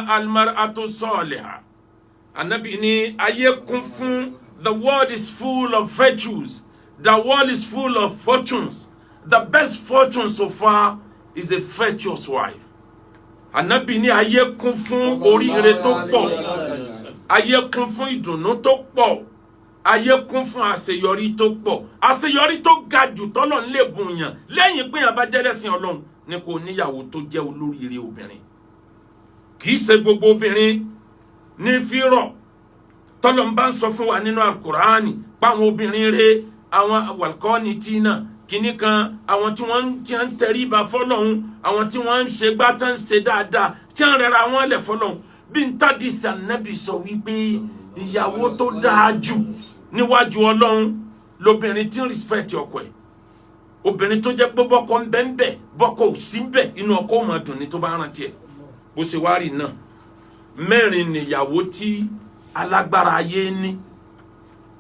Almar'atu saliha. Anabi ní ayé kún fún, the world is full of virtues, the world is full of fortunes. The best fortune so far is a virtuous wife. Anabi ní ayé kún fún oríire tó pọ̀, ayé kún fún ìdùnnú tó pọ̀, ayé kún fún àṣeyọrí tó pọ̀. Àṣeyọrí tó ga jù tọ́lọ̀ ń lè bùn yàn lẹ́yìn pé yàn bá jẹ́ lẹ́sìn Ọlọ́run ní kò níyàwó tó jẹ́ olóríire obìnrin. Kì í ṣe gbogbo obìnrin ní fírọ̀. Tọ́lọ̀ ń bá ń sọ fún wa nínú Alukur'ani páwọn obìnrin rẹ̀, àwọn wàlkọ́ni tí náà kìíní kan, àwọn tí wọ́n ti ń tẹríba fọlọ́hún, àwọn tí wọ́n ń ṣe gbá tán, ń ṣe dáadáa, tí wọ́n rẹra wọn lẹ̀ fọlọ́hún. Bí n tàdí sànẹ́bì sọ wípé ìyàwó tó dáa jù níwájú Ọlọ́run lobìnrin tí ń respect ọkọ ẹ̀, obìnrin tó jẹ́ pé bọ́kọ ń bẹ ń bẹ, bọ́kọ ò sí ń bẹ, inú ọkọ ò máa dùn ní tó bá rántí ẹ̀. Bó ṣe wá rí náà, mẹ́rin nìyàwó tí alágbára ayé ní.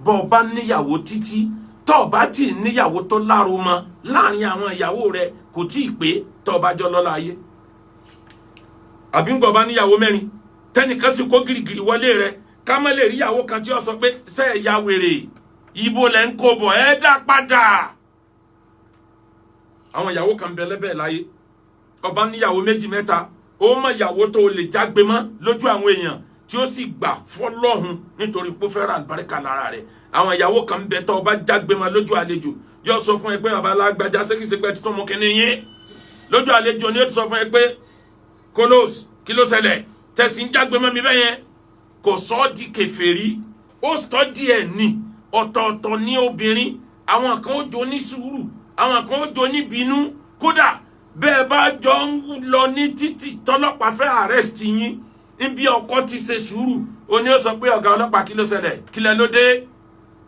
Bọ́ ọ bá níyàwó títí, tó o bá tí ì níyàwó tó láro mọ láàrin àwọn ìyàwó rẹ, kò tí ì pé tó o bá jọ lọ́lá ayé. Àbí ń gbọ́ bá níyàwó mẹ́rin, tẹnìkan sì kó girigiri wọlé rẹ, ká má lè rí ìyàwó kan tí ó sọ pé ṣe é ya wèrè, ibo lẹ ń kó bọ̀, ẹ dá padà. Àwọn ìyàwó kan bẹ lẹ́bẹ̀ẹ́ láyé. Ọba níyàwó méjì, mẹ́ta, ó mọ ìyàwó tó lè jágbe mọ́ lójú àwọn èèyàn tí ó sì gbà fọlọ́hun nítorí pé ó fẹ́ ra àlùbáríkà lára rẹ̀. Àwọn ìyàwó kan bẹ tó ọba jágbe mọ́ lójú àlejò, yóò sọ fún ẹ pé bàbá alágbájá ṣékìṣe títún mú kínní yín. Lójú àlejò ni ó ti sọ fún ẹ pé kolos, kí ló ṣẹlẹ̀ tẹ̀sí ń jágbe mọ́ mi bẹ́yẹn? Kò sọ ọ́ di kèfèrí, ó sọ díẹ̀ ní ọ̀tọ̀ọ̀tọ̀ ní obìnrin. Àwọn kan ó jọ ní sùúrù, àwọn kan ó jọ ní bínú. Kódà bẹ́ẹ̀ bá jọ ń lọ ní títì, tọ́lọ́pàá fẹ́ arrest yín, níbi ọkọ ti ṣe sùúrù, ó ní ó sọ pé, "Ọ̀gá ọlọ́pàá, kí ló ṣẹlẹ̀? Kí lẹ ló dé?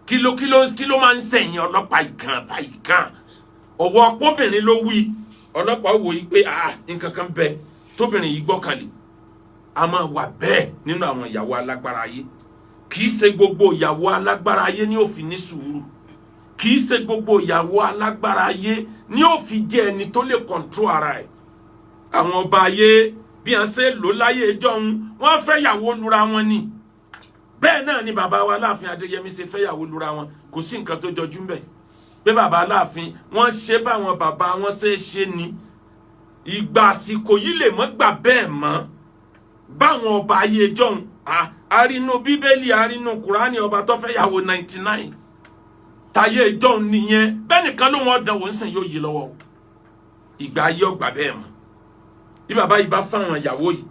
Kí ló máa ń sẹ̀yìn ọlọ́pàá ìkan báyìí kan?" Ọ̀wọ́ ọpọ́bìnrin ló wí. Ọlọ́pàá wò yí pé, ah, nǹkan kan bẹ tóbìnrin yìí gbọ́kànlé. A máa wà bẹ́ẹ̀ nínú àwọn ìyàwó alágbára ayé. Kì í ṣe gbogbo ìyàwó alágbára ayé ní ó fi ní sùúrù. Kì í ṣe gbogbo ìyàwó alágbára ayé ní ó fi jẹ́ ẹni tó lè control ara ẹ̀. Àwọn ọba ayé, bí wọ́n ṣe lò láyé ìjọ́un, wọ́n fẹ́ yàwó lura wọn ni. Bẹ́ẹ̀ náà ni bàbá wa Aláàfin Adéyẹmí ṣe fẹ́ yàwó lura wọn. Kò sí nǹkan tó jọjú ń bẹ̀ pé bàbá Aláàfin wọ́n ṣe báwọn bàbá wọn ṣe é ṣe ni. Ìgbà àsìkò yìí lè mọ́ gbà bẹ́ẹ̀ mọ́. Báwọn ọba ayé ìjọ́un, àrínú Bíbélì, àrínú Kùránì, ọba tó fẹ́ yàwó 99 tayé ìjọ́un nìyẹn. Bẹ́ẹ̀ nìkan ló wọ́n dánwò ń sìn yóò yí lọ́wọ́. Ìgbà ayé ọgbà bẹ́ẹ̀ mọ́. Bí bàbá yìí bá fáwọn ìyàwó yìí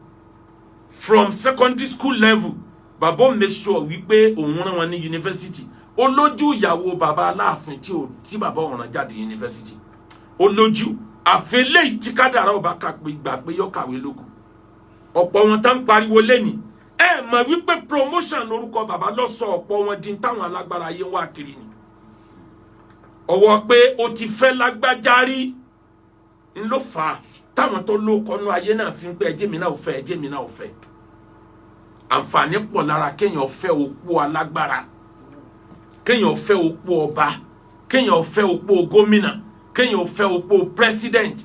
from secondary school level, bàbá ò make sure wípé òun rán wọn ní yunifásitì. Ó lójú ìyàwó bàbá Aláàfin tí ò tí bàbá ọ̀ràn jáde yunifásitì. Ó lójú àfẹlẹ́ tí kádàrá ọba kà pé gbà pé yọ kàwé lóko. Ọ̀pọ̀ wọn tá ń pariwo lẹ́nìí, ẹ mọ̀ wípé promotion lórúkọ bàbá lọ́sọ̀ ọ̀pọ̀ wọn di táwọn alágbára ayé ń wá kiri ni. Ọwọ́ pé o ti fẹ́ lágbájá rí ń ló fà á táwọn tó lóko nú ayé náà fi ń pẹ́, "Ẹjẹ́ mi náà ò fẹ́, ẹjẹ́ mi náà ò fẹ́." Àǹfààní pọ̀ lára kéèyàn fẹ́ opó alágbára, kéèyàn fẹ́ opó ọba, kéèyàn fẹ́ opó gómìnà, kéèyàn fẹ́ opó president.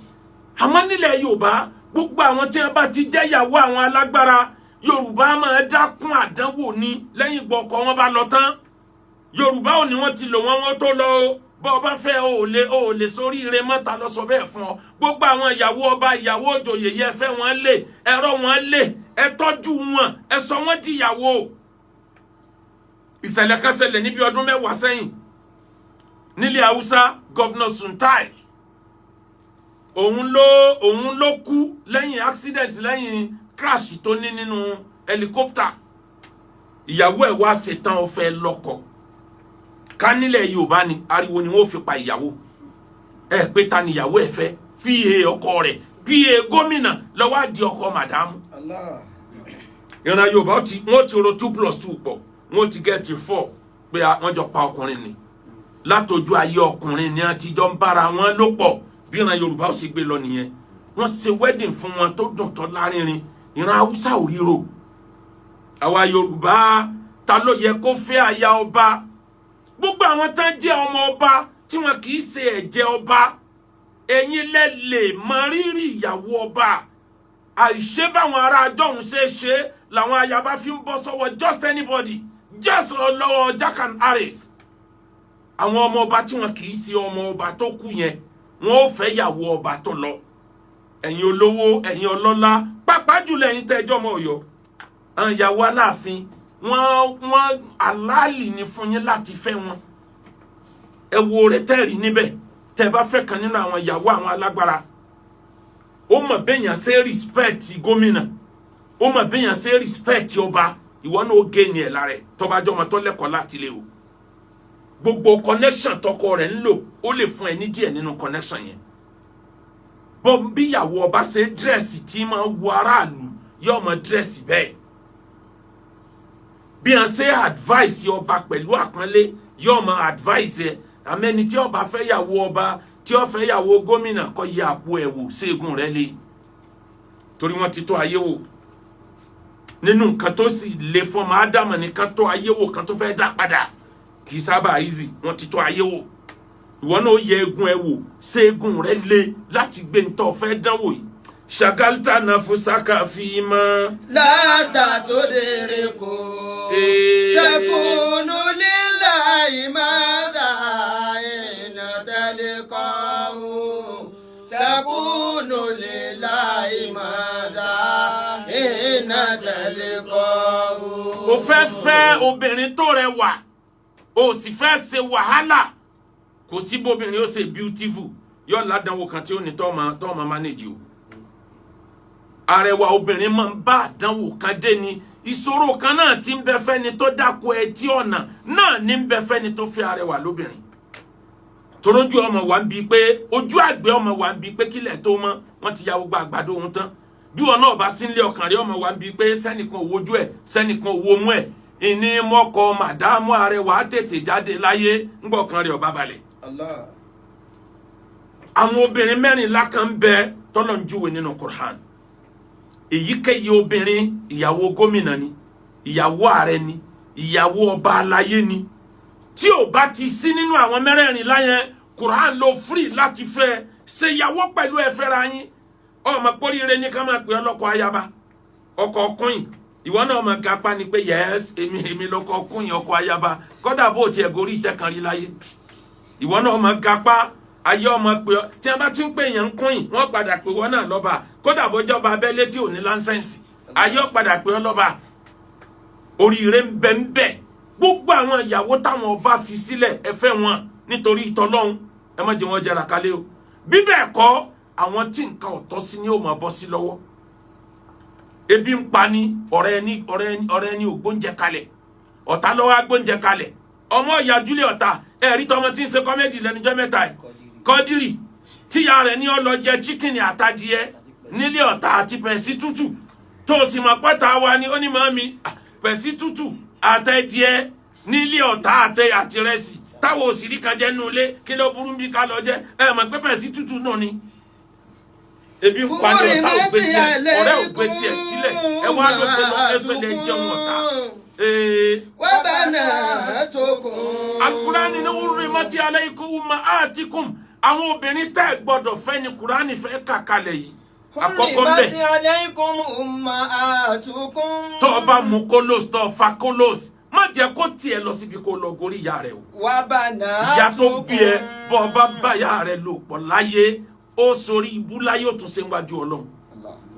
Àmọ́ nílẹ̀ Yorùbá, gbogbo àwọn tí wọ́n bá ti jẹ́ ìyàwó àwọn alágbára, Yorùbá máa dákún àdánwò ní lẹ́yìn ìgbà ọkọ wọn bá lọ tán. Yorùbá ò ní wọ́n ti lò wọ́n, wọ́n tó lọ o. Bọ́ ọba fẹ́ o ò lè sórí ire mọ́ta lọ sọ bẹ́ẹ̀ fún ọ. Gbogbo àwọn ìyàwó ọba, ìyàwó òjòyè yẹ fẹ́ wọn lé, ẹ̀rọ wọn lé, ẹ tọ́jú wọn, ẹ sọ wọ́n di ìyàwó. Ìṣẹ̀lẹ̀ kan ṣẹlẹ̀ níbi ọdún 10 sẹ́yìn nílẹ̀ Haúsá. Governor Suntai, òun ló kú lẹ́yìn accident, lẹ́yìn crash tó ní nínú helicopter. Ìyàwó ẹ̀ wá ṣetán, ó fẹ́ lọ́kọ. Ká nílẹ̀ Yorùbá ni, ariwo ni wọ́n fi pa ìyàwó ẹ pé ta ni ìyàwó ẹ fẹ́? Pa ọkọ rẹ̀, pa gómìnà lọ́wọ́ àdí ọkọ màdámù. Allah. Ìran Yorùbá ti wọ́n ti ro two plus two pọ̀, wọ́n ti get four pé wọ́n jọ pa ọkùnrin ni. Látọjú ayé ọkùnrin ni wọ́n ti jọ ń bára wọn lò pọ̀. Bí ìran Yorùbá ó sì gbé lọ nìyẹn. Wọ́n ṣe wedding fún wọn tó dùn, tó lárinrin. Ìran Haúsá ò ríro. Àwa Yorùbá, ta ló yẹ kó fẹ́ aya ọba? Gbogbo àwọn tán jẹ́ ọmọ ọba tí wọn kì í ṣe ẹ̀jẹ̀ ọba, ẹ̀yin lẹ lè mọ rírì ìyàwó ọba. Àìṣe báwọn ará ajọ́hún ṣe é ṣe làwọn ayaba fi ń bọ́ sọ́wọ́ just anybody, just lọ́wọ́ Jack and Harris. Àwọn ọmọ ọba tí wọn kì í ṣe ọmọ ọba tó kú yẹn, wọn ò fẹ́ yàwó ọba tó lọ. Ẹ̀yin olówó, ẹ̀yin ọlọ́lá, pàápàá jùlọ ẹ̀yin tẹ́ ẹjọ́ ọmọ Ọ̀yọ́, àwọn ìyàwó Aláàfin, wọ́n aláàlì ni fún yín láti fẹ́ wọn. Ẹ wo rẹ̀ tẹ́ẹ̀rí níbẹ̀. Tẹ́ ẹ bá fẹ́ kan nínú àwọn ìyàwó àwọn alágbára, ó mọ̀ béèyàn ṣe respect gómìnà, ó mọ̀ béèyàn ṣe respect ọba. Ìwọ náà ó gé ni ẹ̀ lára ẹ̀ tọ́ba jọmọ tó lẹ́kọ̀ọ́ láti lé o. Gbogbo connection tọkọ rẹ̀ ń lò, ó lè fún ẹ ní díẹ̀ nínú connection yẹn. Bọ́ bíyàwó ọba ṣe dress tí máa wo aráàlú, yóò mọ dress bẹ́ẹ̀. Bí wọn ṣe advice ọba pẹ̀lú àpọ́nlé, yóò mọ advice ẹ. Àmẹ́ni tí ọba fẹ́ yàwó ọba, tí ó fẹ́ yàwó gómìnà, kó yẹ àpò ẹ̀ wò, ségun rẹ̀ le, torí wọ́n ti tó ayé wò. Nínú nǹkan tó sì le fún ọmọ Ádámù nìkan tó ayé wò kan tó fẹ́ dá padà, kì í sábà easy. Wọ́n ti tó ayé wò. Ìwọ náà yẹ egun ẹ wò, ségun rẹ̀ le láti gbé ntọ́ fẹ́ dánwò yìí. Ṣàkálítà náà fún sáká fi mọ́. لست تدرك تكون لله ماذا حين تلقاه، تكون لله ماذا حين تلقاه. O fẹ́ fẹ́ obìnrin tó rẹwà, o sì fẹ́ ṣe wàhálà. Kò sí bóbìnrin ó ṣe beautiful, yóò ládánwò kan tí ó ní tọ́ ma manage o. Arẹwà obìnrin máa ń bá àdánwò kan dé ni. Ìṣòro kan náà tí ń bẹ fẹ́ni tó dáko ẹtí ọ̀nà náà ní ń bẹ fẹ́ni tó fẹ́ arẹwà lóbìnrin. Torójú ọmọ wa ń bi pé, ojú àgbẹ̀ ọmọ wa ń bi pé kílẹ̀ tó mọ́, wọ́n ti ya gbogbo àgbàdo ohun tán. Bí wọn náà bá sí nílé, ọkàn rí ọmọ wa ń bi pé sẹ́nìkan ò wojú ẹ̀, sẹ́nìkan ò wo mú ẹ̀. Ìní mọ́kọ màdámù arẹwà tètè jáde láyé ńgbọ́ ọkàn rẹ̀ ọba balẹ̀. Allah. Àwọn obìnrin mẹ́rìnlá kan ń bẹ tọ́lọ̀ ń júwe nínú Qur'an. Èyíkéyìí obìnrin, ìyàwó gómìnà ni, ìyàwó ààrẹ ni, ìyàwó ọba aláyé ni, tí ò bá ti sí nínú àwọn mẹ́rẹ̀ẹ̀rìnlá yẹn, Qur'an ló free láti fẹ́ ṣe ìyàwó pẹ̀lú ẹ fẹ́ra yín. Ọmọ póríire ní ká máa pè ọ́ lọ́kọ ayaba, ọkọ queen. Ìwọ náà máa gapá ni pé, yes, èmi lọ́kọ queen, ọkọ ayaba. Kódà bó tiẹ̀ gorí ìtẹ́ kan rí láyé, ìwọ náà máa gapá. Ayé ọmọ pé ọ tí wọn bá ti ń pè yẹn ń queen, wọn padà pè wọn náà lọ́ba. Kódà bójọba abẹ́lé tí ò ní license, ayé ọ padà pè ọ lọ́ba. Oríire ń bẹ ń bẹ. Gbogbo àwọn ìyàwó táwọn ọba fi sílẹ̀, ẹ fẹ́ wọn nítorí ìtọ́lọ́hún. Ẹ má jẹ́ wọn jẹrà kálẹ̀ o. Bí bẹ́ẹ̀ kọ́, àwọn tí nǹkan ọ̀tọ́ sí ni ó máa bọ́ sí lọ́wọ́. Ebi ń pa ní ọ̀rẹ́ ẹni, ọ̀rẹ́ ẹni ò gbóúnjẹ kalẹ̀, ọ̀tá lọ́wọ́ á gbóúnjẹ kalẹ̀. Ọmọ ìyá júlẹ̀ ọ̀tá ẹ̀rí tọmọ tí ń ṣe comedy lẹ́nujọ́ mẹ́ta ẹ̀, Kọ́dírì, tíya rẹ̀ ní ó lọ jẹ chicken àtadìẹ nílé ọ̀tá àti pẹ̀sí tútù, tó o sì mọ̀ pátá wa ni ó ní mọ́ mi pẹ̀sí tútù àtẹ̀dìẹ nílé ọ̀tá àti rẹsì táwọn òsìrí kan jẹ́ nínú ilé. Kí ló burú bí ká lọ jẹ? Ẹ mọ̀ pé pẹ̀sí tútù náà ni. Ebi ń pa ní ọ̀tá ò gbé tiẹ̀, ọ̀rẹ́ ò gbé tiẹ̀ sílẹ̀, ẹ wá ló ṣe lọ ẹsẹ̀ lè jẹun ọ̀tá. وبناتكم. Alukurani ní hurrimat alaykum ummahatikum. Àwọn obìnrin tẹ́ ẹ gbọ́dọ̀ fẹ́ ni Kurani fẹ́ kà kalẹ̀ yìí. Àkọ́kọ́ ń bẹ̀, حرمت عليكم أمهاتكم. tọ́ ọ bá mu kolos, tọ́ ọ fa kolos, má jẹ́ kó tiẹ̀ lọ síbi kó lọ gorí ìyá rẹ o. وبناتكم. Ìyá tó bí ẹ, bọ́ ọ bá bá ìyá rẹ lò pọ̀ láyé, ó sórí ibú láyé, ó tún ṣe ń wájú Ọlọ́run.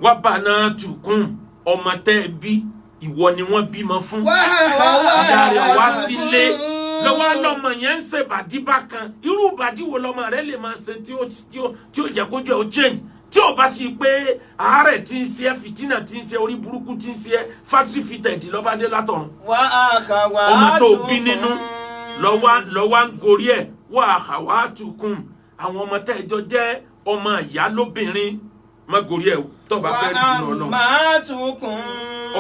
Wa banatukum, ọmọ tẹ́ ẹ bí, ìwọ ni wọ́n bímọ fún, ìyá rẹ̀ wá sílé lọ́wọ́ lọ́mọ yẹn ń ṣe bàdí bákan. Irú bàdí wo lọ́mọ rẹ̀ lè máa ṣe tí ó jẹ́ kójú ẹ̀ ó change, tí ò bá sí pé àárẹ̀ tí ń ṣe ẹ́, fìtínà tí ń ṣe, orí burúkú tí ń ṣe ẹ́, factory fitted lọ́ba dé látọ̀run? وأخواتكم. Ọmọ tó bí nínú lọ́wọ́ ń gorí ẹ̀. Wa akhawatukum, àwọn ọmọ tẹ́ẹ̀jọ jẹ́ ọmọ ìyá lóbìnrin, má gorí ẹ̀ o tó bá fẹ́ rí ìbínú Ọlọ́run. وعماتكم.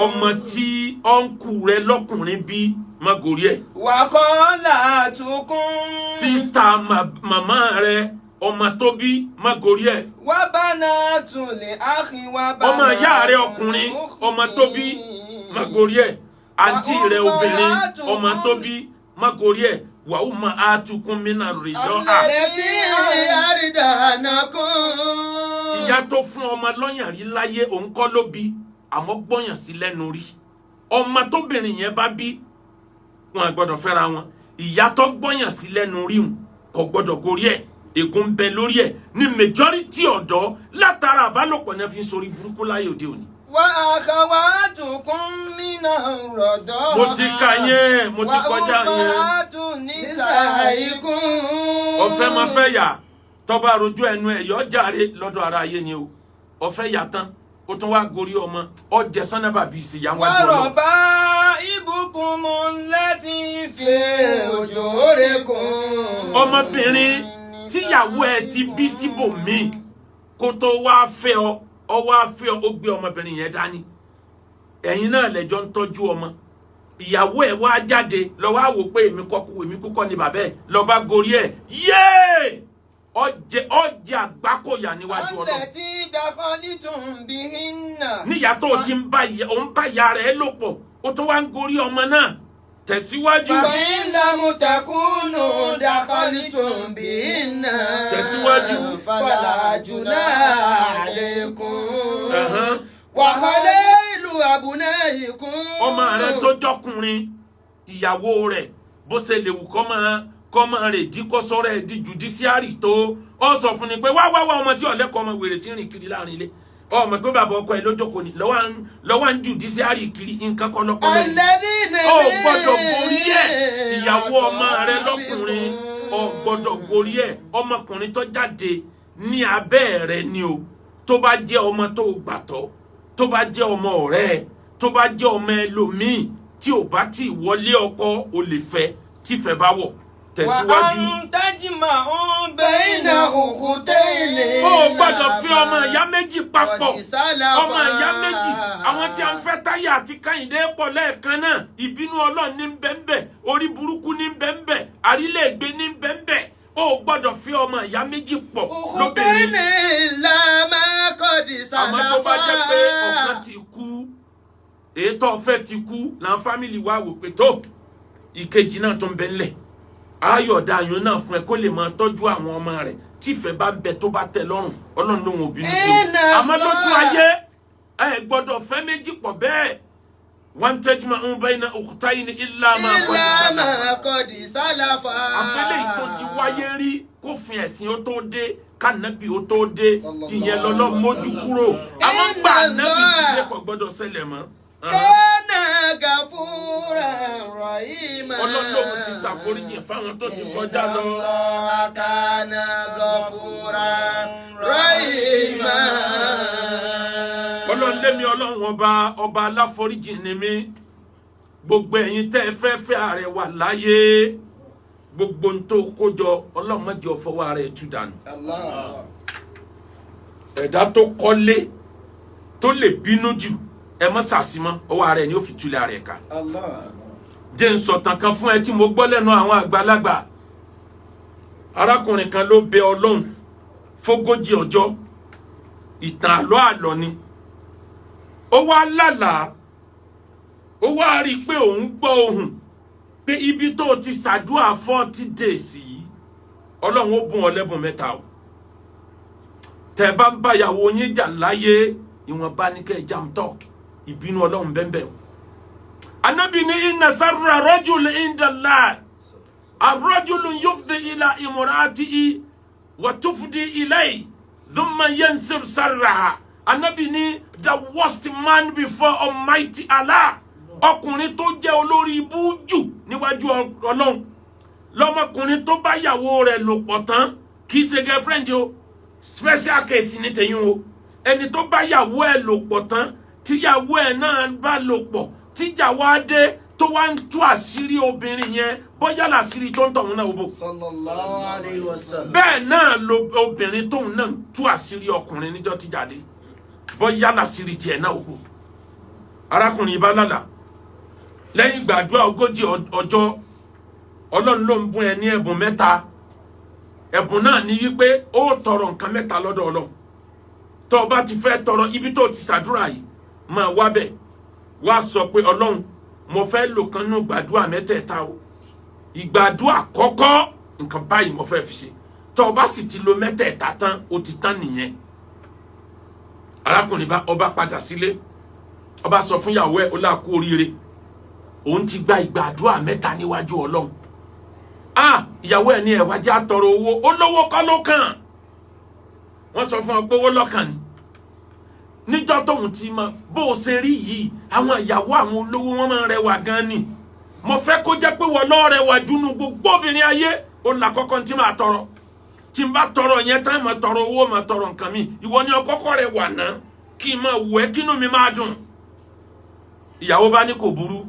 Ọmọ tí uncle rẹ lọ́kùnrin bí, má gorí ẹ̀. وخالاتكم. Sister màmá rẹ, ọmọ tó bí, má gorí ẹ̀. وبنات الأخ وبنات Ọmọ ìyá rẹ ọkùnrin, ọmọ tó bí, má gorí ẹ̀. Àǹtí rẹ obìnrin, ọmọ tó bí, má gorí ẹ̀. Wa ummahatukum mina ridaa. التي أرضعنكم. Ìyá tó fún ọmọ lọ́yàn rí láyé, òun kọ́ ló bí, àmọ́ gbọ́yàn sí lẹ́nu rí. Ọmọ tóbìnrin yẹn bá bí, wọn gbọ́dọ̀ fẹ́ra wọn. Ìyá tó gbọ́yàn sí lẹ́nu rí wọn kò gbọ́dọ̀ gorí ẹ̀. Ègún ń bẹ lórí ẹ̀. Ní majority ọ̀dọ́, látara àbálòpọ̀ náà fi ń sorí burúkú láyé òde òní. وأخواتكم من الرضاعة. Mo ti ka yẹn, mo ti kọjá yẹn. وأمهات نسائكم. Ọ̀fẹ́ máa fẹ́ yà, tọ́ba rojú ẹnu ẹ̀ yọ jàre lọ́dọ̀ ara ayé ni o. Ọ̀fẹ́ yà tán, ó tún wá gorí ọmọ ọjẹ sanaba bíi ìsìyà wájú Ọlọ́run. وربائبكم التي في حجوركم. Ọmọbìnrin tíyàwó ẹ ti bí síbòmíì kó tó wá fẹ́ ọ, ọ wá fẹ́ ọ, ó gbé ọmọbìnrin yẹn dání. Ẹ̀yin náà lẹ́jọ́ ń tọ́jú ọmọ. Ìyàwó ẹ̀ wá jáde lọ, wá wò pé èmi kọ́ èmi kúkọ́ ni bàbá ẹ̀, lọ bá gorí ẹ̀ yéé, ọjẹ ọjẹ àgbákòyà níwájú Ọlọ́run. التي دخلتم بهن. Níyà tó o ti ń bá ìyá, òun bá ìyá rẹ̀ lò pọ̀, ó tún wá ń gorí ọmọ náà. Tẹ̀síwájú. فإن لم تكونوا دخلتم بهن Tẹ̀síwájú. فلا جناح عليكم وحلائل أبنائكم. Ọmọ rẹ tó jọkùnrin, ìyàwó rẹ̀, bó ṣe lè wù kọ́ máa rè dí kọ́sọ́rọ́ ẹ̀ di judiciary tó, ọ sọ fún ni pé wá wá wá, ọmọ tí ọ̀lẹ́kọ̀ọ́, ọmọ wèrè tí ń rìn kiri láàrin ilé, ọmọ pé bàbá ọkọ ẹ̀ lójókòó ni lọ́wọ́ à ń judiciary kiri nǹkan kọ́ lọ́kọ́ lẹ́yìn. الذين Ó gbọ́dọ̀ gorí ẹ̀. Ìyàwó ọmọ rẹ lọ́kùnrin, ó gbọ́dọ̀ gorí ẹ̀. Ọmọkùnrin tó jáde ní abẹ́ rẹ ni o. Tó bá jẹ́ ọmọ tó gbàtọ́, tó bá jẹ́ ọmọ ọ̀rẹ́ ẹ, tó bá jẹ́ ọmọ ẹlòmíì tí ò bá tí ì wọlé ọkọ, ò lè fẹ́ tífẹ́ bá wọ̀. Tẹ̀síwájú. وأن تجمعوا بين بين أختين. Ó gbọ́dọ̀ fi ọmọ ìyá méjì papọ̀. قد سلف. Ọmọ ìyá méjì, àwọn tí a ń fẹ́ Táyà àti Kẹ́hìndé pọ̀ lẹ́ẹ̀kan náà, ìbínú Ọlọ́run ní bẹ́ńbẹ́, orí burúkú ní bẹ́ńbẹ́, àrílẹ̀-ègbé ní bẹ́ńbẹ́. Ó gbọ́dọ̀ fi ọmọ ìyá méjì pọ̀ أختين lóbìnrin. إلا ما قد سلف. Àmọ́ tó bá jẹ́ pé ọ̀kan ti kú, èyí tó fẹ́ ti kú, làwọn family wa wò pé tó, ìkejì náà tó ń bẹ ńlẹ̀, ayọ̀dá ayọ̀ náà fún ẹ kó lè máa tọ́jú àwọn ọmọ rẹ̀. Tífẹ̀ bá ń bẹ, tó bá tẹ́ lọ́rùn, Ọlọ́run lòun ò bínú sí o. Inna Àmọ́ lójú Allah. ayé, ẹ gbọ́dọ̀ fẹ́ méjì pọ̀ bẹ́ẹ̀. Wọ́n tajma'u bayna ukhtayni illa ma qad إلا salaf. ما قد سلف. Àfẹ́lẹ́ yìí tó ti wáyé rí kófin ẹ̀sìn ó tó dé, kànábì ó tó dé, ìyẹn lọ́lọ́ mójú kúrò. Àmọ́ ń gbà nábì ti dé, kò gbọ́dọ̀ ṣẹlẹ̀ mọ́. كان غفورا رحيما. Ọlọ́run lòun ti ṣàforíjì fáwọn tó ti kọjá lọ. الله كان غفورا رحيما. Ọlọ́run lémi, Ọlọ́run ọba, ọba aláforíjì ni mí. Gbogbo ẹ̀yin tẹ́ ẹ fẹ́ fẹ́ àrẹwà láyé, gbogbo ń tó kójọ, Ọlọ́run má jẹ́ ó fọwọ́ ara ẹ̀ tú dànù. Allah. Ẹ̀dá tó kọ́lé tó lè bínú jù, ẹ mọ́ sàṣìmọ́, ọwọ́ ara ẹ̀ ni ó fi túlẹ̀ ara ẹ̀ ká. Allah. Jẹ́ ń sọ̀tàn kan fún ẹ tí mo gbọ́ lẹ́nu àwọn àgbàlagbà. Arákùnrin kan ló bẹ Ọlọ́run fógójì ọjọ́. Ìtàn àlọ́ àlọ́ ni. Ó wá lálàá, ó wá rí i pé òun gbọ́ ohùn pé ibi tó o ti ṣàdúrà 40 days yìí, Ọlọ́run ó bùn ọ lẹ́bùn mẹ́ta o. Tẹ́ bá ń báyàwó yín jà láyé, ìwọ̀nba ní kẹ́ ẹ jam talk, ìbínú Ọlọ́run bẹ́ẹ̀ bẹ́ẹ̀ o. Anabi ní inna sarra rajul inda Allah arrajulu yufdi ila imratihi wa tufdi ilayhi thumma yansir sarraha. Anabi ní the worst man before Almighty Allah, ọkùnrin tó jẹ́ olórí ibú jù níwájú Ọlọ́run, lọmọkùnrin tó bá yàwó rẹ̀ lò pọ̀ tán. Kì í ṣe girlfriend o, special case ní tẹ̀yìn o. Ẹni tó bá yàwó ẹ̀ lò pọ̀ tán, tíyàwó ẹ̀ náà bá lò pọ̀, tíjà wá dé, tó wá ń tú àṣírí obìnrin yẹn, bóyá làṣírí tó ń tọ̀hún náà ó bò. Sallallahu alayhi wa sallam. Bẹ́ẹ̀ náà lo obìnrin tóun náà ń tú àṣírí ọkùnrin níjọ́ tíjà dé, bóyá làṣírí tiẹ̀ náà ó bò. Arákùnrin bá lálàá lẹ́yìn gbàdúrà 40 ọjọ́, Ọlọ́run ló ń bún ẹ ní ẹ̀bùn mẹ́ta. Ẹ̀bùn náà ní wípé ó tọrọ nǹkan mẹ́ta lọ́dọ̀ Ọlọ́run. Tó o bá ti fẹ́ tọrọ, ibi tó o ti ṣàdúrà yìí, máa wá bẹ̀ wá sọ pé, "Ọlọ́run, mo fẹ́ lò kan nú gbàdúrà mẹ́tẹ̀ẹ̀ta o. Ìgbàdúrà kọ́kọ́, nǹkan báyìí mo fẹ́ fi ṣe." Tó o bá sì ti lo mẹ́tẹ̀ẹ̀ta tán, ó ti tán nìyẹn. Arákùnrin bá ọba padà sílé, ọba sọ fún ìyàwó ẹ̀, ó là kú oríire, òun ti gba ìgbà àdúrà mẹ́ta níwájú Ọlọ́run. Ah, ìyàwó ẹ̀ ní ẹ̀ wájú àtọrọ owó, ó lówó kọ́ ló kàn. Wọ́n sọ fún ọ pé owó lọ́kàn ni. Níjọ́ tóun ti mọ bó o ṣe rí yìí, àwọn ìyàwó àwọn olówó wọn máa ń rẹwà gan ni. Mo fẹ́ kó jẹ́ pé wọ́n lọ́ọ́ rẹwà júnú gbogbo obìnrin ayé. Ó là kọ́kọ́ tí máa tọrọ. Tí n bá tọrọ yẹn tán, máa tọrọ owó, máa tọrọ nǹkan mi. Ìwọ ni ọkọ́kọ́ rẹ wà ná, kí n máa wù ẹ́, kínú mi máa dùn. Ìyàwó bá ní kò burú.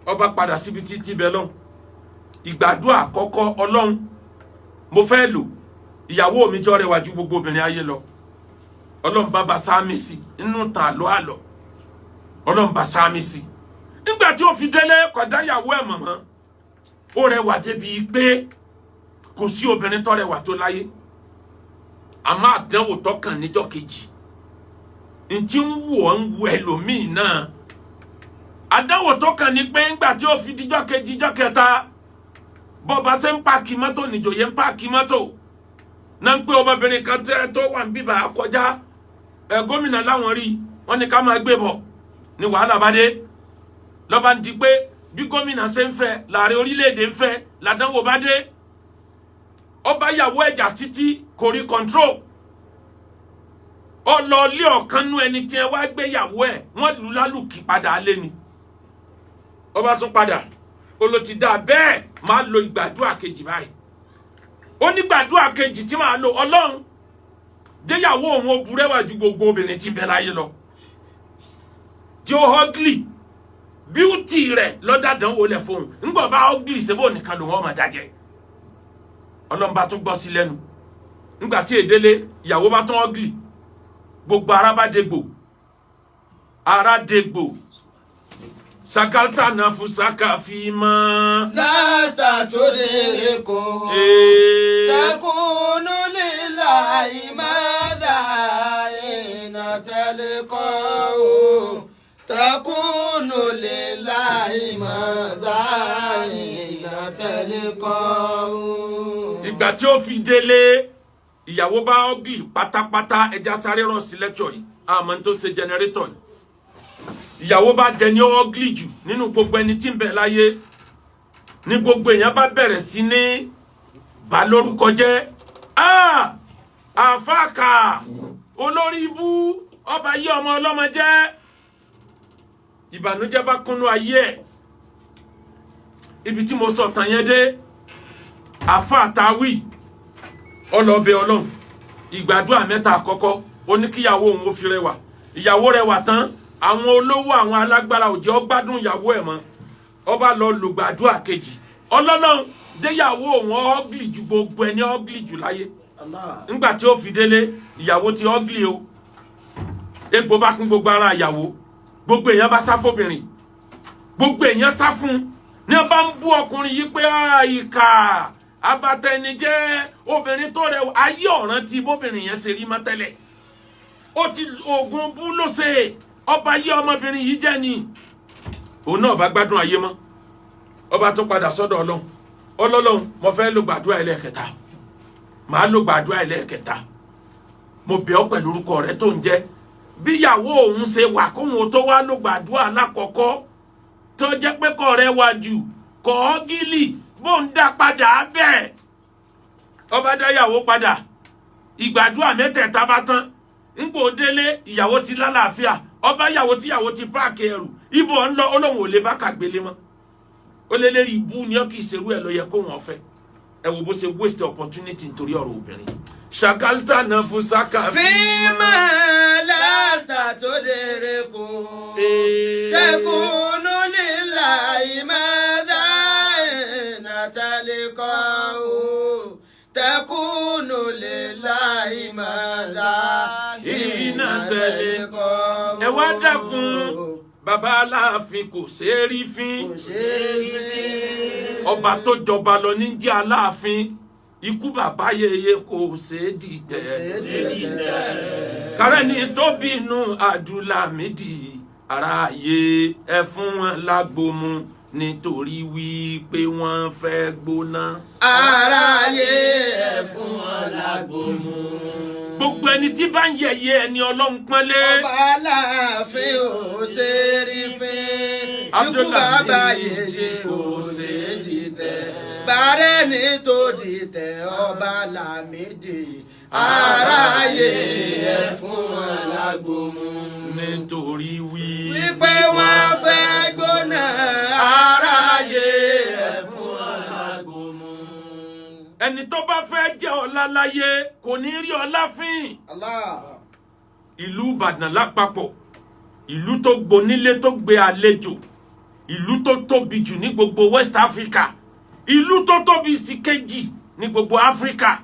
Ọba padà síbi títí bẹ lọ́hùn. Ìgbàdúrà àkọ́kọ́, Ọlọ́run, mo fẹ́ lò ìyàwó mi jọ rẹwà ju gbogbo obìnrin ayé lọ. Ọlọ́run bá ba sáámi sí nínú tàn àlọ́ àlọ́. Ọlọ́run bá sáámi sí. Nígbà tí ó fi délé, kódà ìyàwó ẹ̀ mọ̀mọ́, ó rẹwà débi pé kò sí obìnrin tó rẹwà tó láyé. Àmọ́ àdánwò tọkàn níjọ́ kejì, ntí ń wù ọ́ ń wù ẹlòmíì náà. Àdánwò tọkàn ní pé ńgbà tí ó fi díjọ́ kejì, jọ́ kẹta, bọ́ba ṣe ń park mọ́tò, nìjòyè ń park mọ́tò náà, ń pé ọmọbìnrin kan tẹ́ tó wà ń bíbà kọjá ẹ, gómìnà láwọn rí wọn ní ká máa gbé bọ̀. Ní wàhálà bá dé, lọ́ba ń di pé bí gómìnà ṣe ń fẹ́ láàrin orílẹ̀-èdè ń fẹ́. Làdánwò bá dé, ọba yàwó ẹ̀jà títí kò rí control. Ó lọ lé ọ̀kan nú ẹni tí ẹ wá gbé yàwó ẹ̀, wọ́n lù lálùkì padà lé ni. Ọba tún padà, ó ló ti dá bẹ́ẹ̀, máa lo ìgbàdúrà kejì báyìí. Ó ní gbàdúrà kejì tí máa lo, Ọlọ́run déyàwó òun ó burẹ́wà ju gbogbo obìnrin tí ń bẹ láyé lọ, tí ó ugly. Beauty rẹ̀ lọ́dàdánwò lẹ̀ fóun. Ńgbọ̀ bá ugly ṣebó nìkan lòun ọmọ dájẹ́. Ọlọ́run bá tún gbọ́ sí lẹ́nu. Ńgbà tí èdélé, ìyàwó bá tún ugly. Gbogbo ara bá dégbò, ara dégbò. Sakalta náà fún saka fi mọ́. لست تدركه. Ee. تكون لله ماذا حين تلقاه. تكون لله ماذا حين تلقاه. Ìgbà tí ó fi délé, ìyàwó bá ugly pátápátá. Ẹja sáré rọ̀ sí lẹ́kṣọ̀ yìí, àmọ́ tó ṣe generator yìí. Ìyàwó bá dẹni ugly jù nínú gbogbo ẹni tí ń bẹ láyé. Ní gbogbo èèyàn bá bẹ̀rẹ̀ sí ní bà lórúkọ jẹ́. Ah, àfáàkà olórí ibú, ọba yí ọmọ ọlọ́mọ jẹ́. Ìbànújẹ́ bá kúnnú ayé ẹ̀. Ibi tí mo sọ tàn yẹn dé, àfáà táwì ọlọ́bẹ Ọlọ́run. Ìgbàdúrà mẹ́ta àkọ́kọ́, ó ní kíyàwó òun ó fi rẹwà. Ìyàwó rẹwà tán, àwọn olówó, àwọn alágbára òjò gbádùn ìyàwó ẹ̀ mọ́. Ọba lọ lùgbàdúrà kejì, ọlọ́lọ́run déyàwó òun ugly ju gbogbo ẹni ugly jù láyé. Ńgbà tí ó fi délé, ìyàwó ti ugly o. Egbò bá kún gbogbo ara ìyàwó. Gbogbo èèyàn bá sá fóbìnrin, gbogbo èèyàn sá fún ní bá ń bú ọkùnrin yìí pé ìkà abatẹnijẹ́. Obìnrin tó rẹwà ayé ọ̀ràn tí bóbìnrin yẹn ṣe rí mọ́ tẹ́lẹ̀, ó ti oògùn bú ló ṣe, ọba yé ọmọbìnrin yìí jẹ́ ni. Òun náà bá gbádùn ayé mọ́. Ọba tó padà sọ́dọ̀ Ọlọ́run, ọlọ́lọ́run, mo fẹ́ ló gbàdúrà ẹlẹ́ẹ̀kẹta, màá ló gbàdúrà ẹlẹ́ẹ̀kẹta. Mo bẹ̀ ọ́ pẹ̀lú orúkọ rẹ tó ń jẹ́, bíyàwó òun ṣe wà kóhun tó wá ló gbàdúrà lákọ̀ọ́kọ́, tó jẹ́ pé kọ́ rẹ wá jù kọ́ ọ́ gílì, bó ń dá padà bẹ́ẹ̀. Ọba dáyàwó padà. Ìgbàdúrà mẹ́tẹ̀ẹ̀ta bá tán, ńgbò délé, ìyàwó ti lálàáfíà. Ọba yàwó tíyàwó ti pack ẹrù, ibo ń lọ? Olóhùn ò lè bá kàgbélé mọ́. Ó lé lérí ibú ni ó, kì í ṣerú ẹ̀ ló yẹ kó wọn fẹ́. Ẹ wo bó ṣe waste opportunity nítorí ọ̀rọ̀ obìnrin. Ṣàkáltà náà fún sáká. فيما لست تدركه. تكون لله ماذا حين تلقاه. تكون لله ماذا حين حين تلقاه. Ẹ wá dákun, bàbá Aláàfin kò ṣeé rí fín. Kò ṣeé fín. Ọba tó jọba lọ ní jẹ́ Aláàfin. Ikú bàbá yeye kò ṣeé dìtẹ̀. Ṣeé. Kárẹ́ni tó bínú Adúlámídì, aráyé ẹ fún wọn lágbomu nítorí wípé wọ́n fẹ́ gbóná. Aráyé, ẹ fún wọn lágbo mu. Gbogbo ẹni tí bá ń yẹ̀yẹ́ ẹni Ọlọ́run pọ́nlé. Ọba Aláàfin ò ṣe rí fín. Ikú Abdullah bàbá méjì yèyé kò ò ṣe ṣe dìtẹ̀. Bàrẹ́ ní tó dìtẹ̀ ọba Lámìdí. Aráyé ẹ̀ fún wọn lágbomu. Nítorí wí. Wípé wọ́n fẹ́ gbóná aráyé ẹ̀ fún wọn lágbomu. Ẹni tó bá fẹ́ jẹ́ ọlá láyé kò ní rí ọlá fín. Allah. Ìlú Ìbàdàn lápapọ̀, ìlú tó gbonílé tó gbé àlejò, ìlú tó tóbi jù ní gbogbo West Africa, ìlú tó tóbi sí kejì ní gbogbo Africa,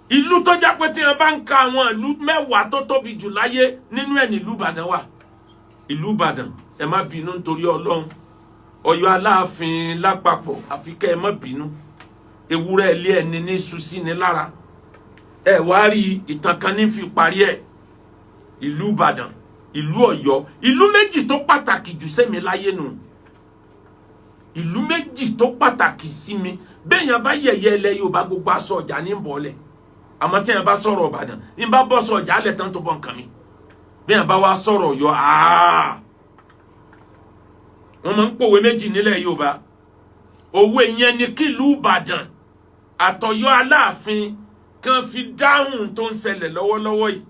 ìlú tó jẹ́ pé tí wọ́n bá ń ka àwọn ìlú 10 tó tóbi jù láyé, nínú ẹ̀ nílùú Ìbàdàn wà. Ìlú Ìbàdàn, ẹ má bínú nítorí Ọlọ́run. Ọ̀yọ́ Aláàfin lápapọ̀, àfi kẹ́ ẹ má bínú. Ewúrẹ́ ilé ẹni ní susi ní lára. Ẹ wá rí ìtàn kan ní fi parí ẹ̀. Ìlú Ìbàdàn, ìlú Ọ̀yọ́, ìlú méjì tó pàtàkì jù sẹ́mi láyé nù, ìlú méjì tó pàtàkì sí mi. Béèyàn bá yẹ̀yẹ́ ilẹ̀ Yorùbá, gbogbo aṣọ ọjà ní bọ́ọ̀lẹ̀. Àmọ́ téèyàn bá sọ̀rọ̀ Ìbàdàn, ní bá bọ́ sọ ọjà alẹ̀ tán tó bọ́ nǹkan mi. Béèyàn bá wá sọ̀rọ̀ Ọ̀yọ́, wọ́n máa ń pòwe méjì nílẹ̀ Yorùbá. Òwe yẹn ni kí ìlú Ìbàdàn àtọ̀yọ́ Aláàfin kan fi dáhùn tó ń ṣẹlẹ̀ lọ́wọ́lọ́wọ́ yìí.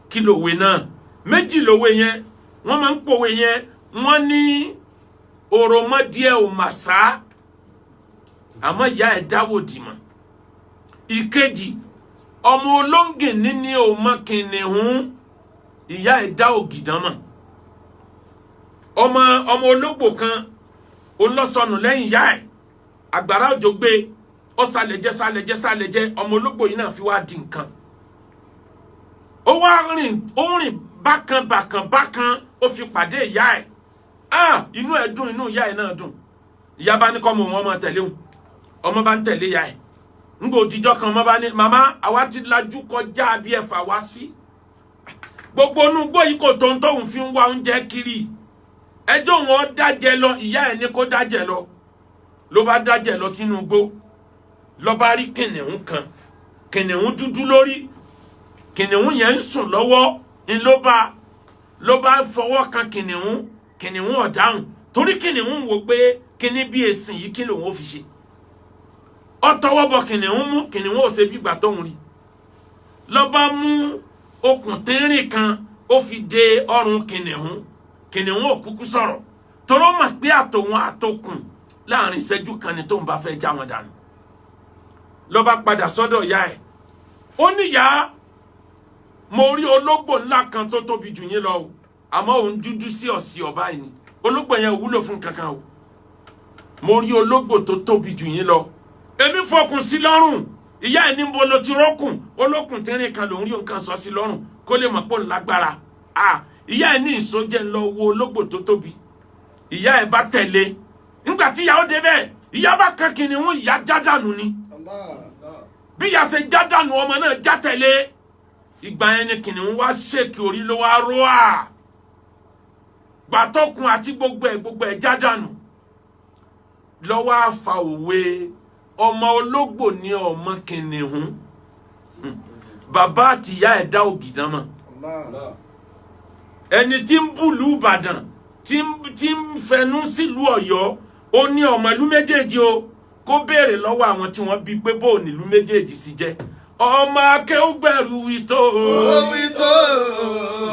Kí lòwe náà? Méjì lòwe yẹn. Wọ́n máa ń pòwe yẹn, wọ́n ní òròmọdìẹ ò mà sá, àmọ́ ìyá ẹ̀ dáwò dìmọ̀. Ìkejì, ọmọ olóńgìní ní ò mọ kìnìún, ìyá ẹ̀ dá ògìdán mọ̀. Ọmọ ológbò kan olọ́sọnù lẹ́yìn ìyá ẹ̀, àgbàrá òjò gbé, ó sálẹ̀jẹ́ sálẹ̀jẹ́ sálẹ̀jẹ́. Ọmọ ológbò yìí náà fi wá di nǹkan. Ó wá rìn, ó rìn bákan bákan bákan, ó fi pàdé ìyá ẹ̀. Ah, inú ẹ̀ dùn, inú ìyá ẹ̀ náà dùn. Ìyá bá ní kọ́ mọ wọn máa tẹ̀lé òun. Ọmọ bá ń tẹ̀lé ìyá ẹ̀. Ńgbò òtijọ́ kan, ọmọ bá ní, "Màmá, àwa ti lajú kọjá bí ẹ fà wá sí. Gbogbo inú igbó yìí kò tó ń tóun fi ń wá oúnjẹ kiri. Ẹjọ́ wọn dájẹ lọ." Ìyá ẹ̀ ní kó dájẹ lọ. Ló bá dájẹ lọ sínú igbó, ló bá rí kìnìún kan, kìnìún dúdú lórí. Kìnìún yẹn ń sùn lọ́wọ́ ń ló bá fọwọ́ kan kìnìún. Kìnìún ò dáhùn, torí kìnìún wò pé kíní bí èsìn yìí, kí lòun ó fi ṣe? Ó tọwọ́ bọ kìnìún mú, kìnìún ò ṣe bí ìgbà tóun rí. Ló bá mú okùn tínrín kan, ó fi de ọrùn kìnìún. Kìnìún ò kúkú sọ̀rọ̀, toró mọ̀ pé àtòun àtòkùn láàrin ìṣẹ́jú kan ni tóun bá fẹ́ já wọn dànù. Ló bá padà sọ́dọ̀ ìyá ẹ̀, ó níyà, "Mo rí ológbò ńlá kan tó tóbi jù yín lọ o, àmọ́ òun dúdú sí ọ̀sì ọ̀bá yìí ni. Ológbò yẹn ò wúlò fún kankan o. Mo rí ológbò tó tóbi jù yín lọ, èmi fọkùn sí lọ́rùn." Ìyá ẹ̀ ní bo ló ti rọ́kùn? Olókùn tínrín kan lòún rí, nǹkan sọ sí lọ́rùn kó lè mọ̀ pé òun lágbára. Ah, ìyá ẹ̀ ní, "Ìsọjẹ́ ń lọ wo ológbò tó tóbi." Ìyá ẹ̀ bá tẹ̀lé. Nígbà tí ìyá ó débẹ̀, ìyá bá kan kìnìún, ìyá já dànù ni. Allah. Bí ìyá ṣe já dànù, ọmọ náà já tẹ̀lé. Ìgbà yẹn ni kìnìún wá ṣèkì orí, ló wá ró à gbàtọ́kùn àti gbogbo ẹ̀ gbogbo ẹ̀ já dànù. Lọ́wọ́ àfa òwe, ọmọ ológbò ní ọmọ kìnìún, bàbá àtìyá ẹ̀ dá ògìdán mọ̀. Allah. Ẹni tí ń bùlù Ìbàdàn, tí ń fẹnu sílùú Ọ̀yọ́, ó ní ọmọ ìlú méjèèjì o, kó béèrè lọ́wọ́ àwọn tí wọ́n bí pé bó nílùú méjèèjì sì jẹ́. Ọmọ akéwùgbẹ̀rù ìtò. Owi tó.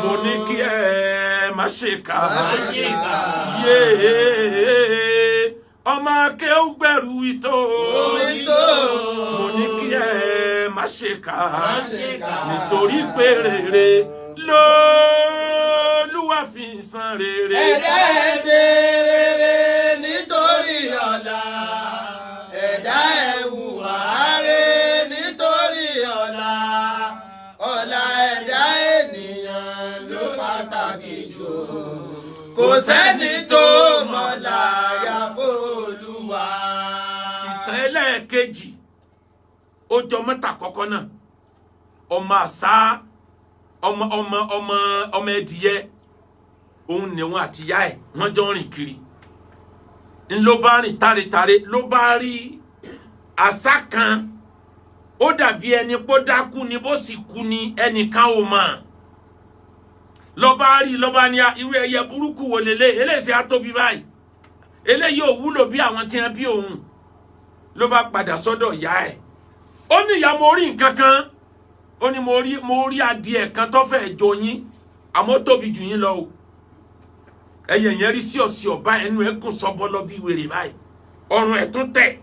Mo ní kí ẹ má ṣe kà. Má ṣe kà. Yéé, ọmọ akéwùgbẹ̀rù ìtò. Owi tó. Mo ní kí ẹ má ṣe kà. Má ṣe kà. Nítorí pé rere lÓlúwa fi san rere. Ẹ̀dá ẹ̀ ṣe rere nítorí ọ̀la. Ẹ̀dá ẹ̀ hùwà rere nítorí ọ̀la. Ọ̀la ẹ̀dá ènìyàn ló pàtàkì jù. Kò sẹ́ni tó mọ̀la àyàfó Olúwa. Ìtàn ẹlẹ́ẹ̀kejì, ó jọ mẹ́ta kọ́kọ́ náà. Ọmọ àṣà, ọmọ ọmọ ọmọ ọmọ ẹdìyẹ, òun ni wọn àti ìyá ẹ̀ wọ́n jọ ń rìn kiri. Ń ló bá rìn táretàre, ló bá rí àṣà kan. Ó dàbí ẹni pé ó dákú ni, bó sì kú ni, ẹnìkan ò mọ̀. Lọ́ba rí, lọ́ba ní irú ẹyẹ burúkú wo lélẹ̀ eléyìí á tóbi báyìí? Eléyìí ò wúlò bí àwọn tí wọ́n bí òun. Ló bá padà sọ́dọ̀ ìyá ẹ̀. Ó ní, "Ìyá, mo rí nǹkan kan." Ó ní, Mo rí adìẹ kan tó fẹ́ jọ yín, àmọ́ ó tóbi jù yín lọ o. Ẹyẹ yẹn rí sí ọ̀sì ọ̀bá, ẹnu ẹ̀ gùn sọ́bọ́lọ́ bí wèrè báyìí, ọrùn ẹ̀ tún tẹ̀.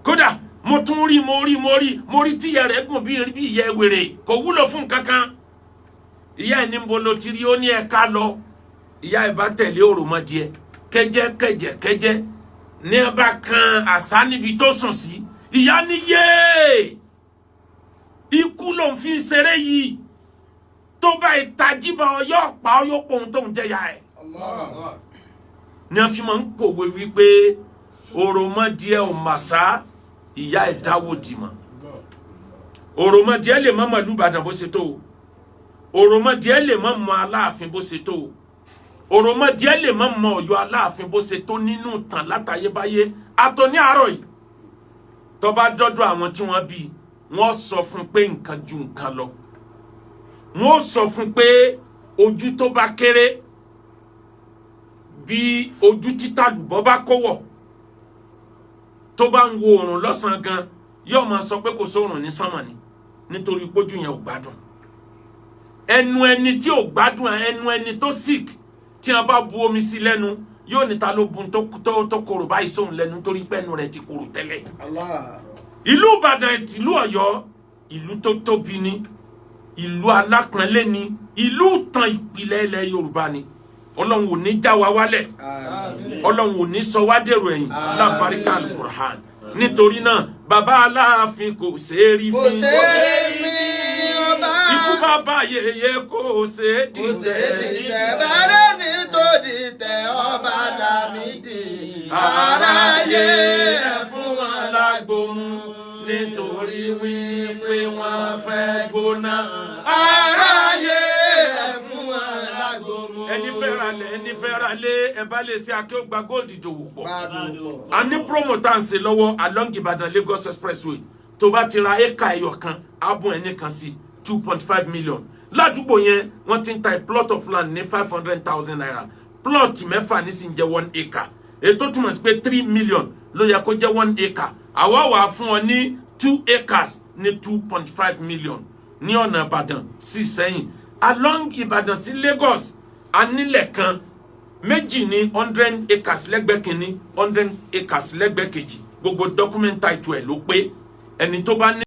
Kódà mo tún rí, mo rí, mo rí, mo rí tíyẹ rẹ̀ gùn bí ìyẹ́ wèrè, kò wúlò fún nǹkan kan." Ìyá ẹ̀ ní, "Ń bo lo ti rí?" Ó ní, "Ẹ ká lọ." Ìyá ẹ̀ bá tẹ̀lé òròmọdìẹ kẹjẹ kẹjẹ kẹjẹ ní ẹ bá kan àṣà níbi tó sùn sí. Ìyá ní, "Yéé, ikú ló ń fi ń ṣeré yìí. Tó bá ìtajíbà ọ, yóò pa ọ, yóò pòun tóun jẹ́ ya ẹ̀." Allah. Ní a fi máa ń pòwe wípé òròmọdìẹ ò màsá, ìyá ẹ̀ dáwọ́ dìmọ̀. Òròmọdìẹ lè má mọ ìlú Ìbàdàn bó ṣe tó o, òròmọdìẹ lè má mọ Aláàfin bó ṣe tó o, òròmọdìẹ lè má mọ Ọ̀yọ́ Aláàfin bó ṣe tó nínú ìtàn látayébáyé àtọ ní àárọ̀ yìí. Tó bá dọ́dọ̀ àwọn tí wọ́n bí, wọ́n sọ fún pé nǹkan ju nǹkan lọ. Wọ́n sọ fún pé ojú tó bá kéré bí ojú títà lùbọ́ bá kówọ̀, tó bá ń wo oòrùn lọ́sàn-án gan, yóò máa sọ pé kò sóòrùn ní sánmà ni, nítorí pójú yẹn ò gbádùn. Ẹnu ẹni tí ò gbádùn, ẹnu ẹni tó sick, tí wọn bá bu omi sí lẹ́nu, yóò níta ló bu tó korò báyìí sóhun lẹ́nu, nítorí pé ẹnu rẹ̀ ti korò tẹ́lẹ̀. Allah. Ìlú Ìbàdàn, ìlú Ọ̀yọ́, ìlú tó tóbi ni, ìlú alápọ̀nlé ni, ìlú ìtàn ìpìlẹ̀ ilẹ̀ Yorùbá ni. Ọlọ́run ò ní já wa wálẹ̀. Àmín. Ọlọ́run ò ní sọ wá dèrò ẹ̀yìn lábàríkà Alukur'an. Nítorí náà, bàbá Aláàfin kò ṣeé rí Kò fín. ṣeé fín ọba. Ikú bàbá yèyé kò ṣeé Kò ṣeé dìtẹ̀. dìtẹ̀. Bàrẹ́ ní tó dìtẹ̀ ọba Lámìdí. Aráyé, ẹ fún wọn Lágbo mu nítorí wípé wọ́n fẹ́ gbóná. Aráyé, ẹ fún wọn lágbo mu. Ẹni fẹ́ ra lẹ̀, ẹni fẹ́ ra lé, ẹ bá lè ṣe Akéwùgbà Gold ìdòwò pọ̀. Gbádùn. A ní promo tá à ń ṣe lọ́wọ́ along Ìbàdàn Lagos Expressway. Tó bá ti ra éka ẹyọ kan, abùn ẹni kan sí 2.5 million. Ládùúgbò yẹn, wọ́n ti ń ta a plot of land ní ₦500,000. Plot mẹ́fà nísìnyí jẹ́ 1 acre. Ètò túmọ̀ sí pé 3 million ló yẹ kó jẹ́ 1 acre. Àwa wà fún ọ ní 2 acres ní 2.5 million ní ọ̀nà Ìbàdàn sí Ìsẹ́yìn. Along Ìbàdàn sí Lagos, a nílẹ̀ kan méjì ní 100 acres lẹ́gbẹ̀ẹ́ kínní, 100 acres lẹ́gbẹ̀ẹ́ kejì. Gbogbo document title ẹ̀ ló pé. Ẹni tó bá ní.